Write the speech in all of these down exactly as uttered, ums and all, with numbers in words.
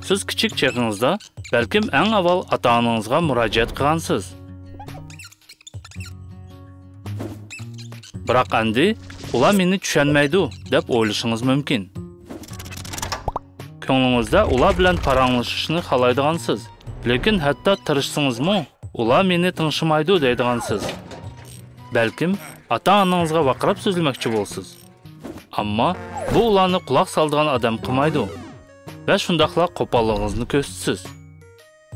سىز كىچىك چېغىڭىزدا بەلكىم ئەڭ ئاۋۋال ئاتا-ئانىڭىزغا مۇراجىئەت قىلغانسىز. بىراق ئەمدى ئۇلار مېنى چۈشەنمەيدۇ دەپ ئويلىشىڭىز مۇمكىن. كۆڭلىڭىزدە ئۇلار بىلەن پاراڭلىشىشنى خالايدىغانسىز، لېكىن ھەتتا تىرىشسىڭىزمۇ، ئۇلار مېنى تىڭشىمايدۇ دەيدىغانسىز. بەلكىم ئاتا-ئانىڭىزغا ۋارقىراپ سۆزلىمەكچى بولىسىز. ئەمما بۇ ئۇلارنى قۇلاق سالىدىغان ئادەم قىلمايدۇ ۋە شۇنداقلا قوپاللىقىڭىزنى كۆرسىتىسىز.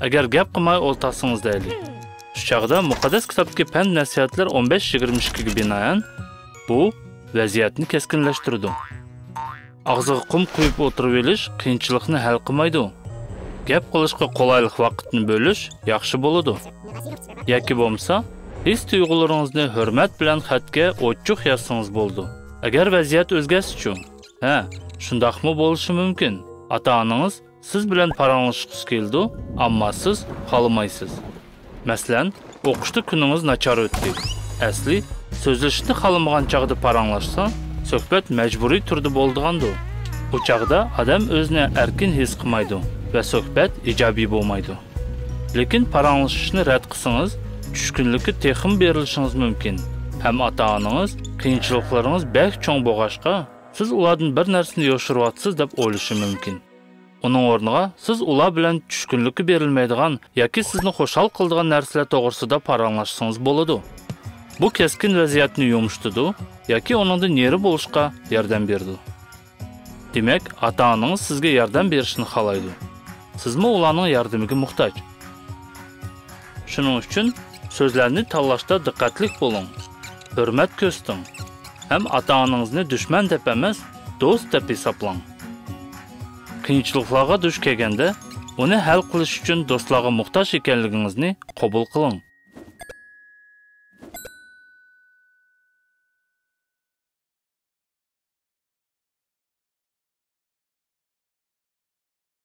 ئەگەر گەپ قىلماي ئولتۇرسىڭىز دەيلى. شۇ چاغدا مۇقەددەس كىتابتىكى پەند نەسىھەتلەر ئون بەش يىگىرمە ئىككىگە بىنائەن، بۇ ۋەزىيەتنى كەسكىنلەشتۈرىدۇ. ئاغزىغا قۇم قۇيۇپ ئولتۇرۇۋېلىش قىيىنچىلىقنى ھەل قىلمايدۇ. گەپ قىلىشقا قولايلىق ۋاقىتنى بۆلۈش ياخشى بولىدۇ. ياكى بولمىسا، ھېس-تۇيغۇلىرىڭىزنى ھۆرمەت بىلەن خەتكە ئوچۇق يازسىڭىز بولىدۇ. ئەگەر ۋەزىيەت ئۆزگەرسىچۇ؟ ھە، شۇنداقمۇ بولۇشى مۇمكىن. ئاتا-ئانىڭىز سىز بىلەن پاراڭلاشقۇسى كېلىدۇ، ئەمما سىز خالىمايسىز. مەسىلەن، ئوقۇشتا كۈنىڭىز ناچار ئۆتتى. ئەسلى، سۆزلىشىشنى خالىمىغان چاغدا پاراڭلاشسا، سۆھبەت مەجبۇرىي تۈردە بولىدىغاندۇ. ئۇ چاغدا ئادەم ئۆزىنى ئەركىن ھېس قىلمايدۇ ۋە سۆھبەت ئىجابىي بولمايدۇ. لېكىن پاراڭلىشىشنى رەت قىلسىڭىز، چۈشكۈنلۈككە تېخىمۇ بېرىلىشىڭىز مۇمكىن. ھەم ئاتا-ئانىڭىز قىيىنچىلىقلىرىڭىز بەك چوڭ بولغاچقا، سىز ئۇلاردىن بىر نەرسىنى يوشۇرۇۋاتىسىز دەپ ئويلىشى مۇمكىن. ئۇنىڭ ئورنىغا سىز ئۇلار بىلەن چۈشكۈنلۈككە بېرىلمەيدىغان ياكى سىزنى خۇشال قىلىدىغان نەرسىلەر توغرىسىدا پاراڭلاشسىڭىز بولىدۇ. بۇ كەسكىن ۋەزىيەتنى يۇمشىتىدۇ ياكى ئۇنىڭدىن نېرى بولۇشقا ياردەم بېرىدۇ. دېمەك، ئاتا-ئانىڭىز سىزگە ياردەم بېرىشنى خالايدۇ. سىزمۇ ئۇلارنىڭ ياردىمىگە موھتاج. شۇنىڭ ئۈچۈن سۆزلەرنى تاللاشتا دىققەتلىك بولۇڭ، ھۆرمەت كۆرسىتىڭ ھەم ئاتا-ئانىڭىزنى دۈشمەن دەپ ئەمەس، دوست دەپ ھېسابلاڭ. قىيىنچىلىقلارغا دۇچ كەلگەندە، ئۇنى ھەل قىلىش ئۈچۈن دوستلارغا موھتاج ئىكەنلىكىڭىزنى قوبۇل قىلىڭ.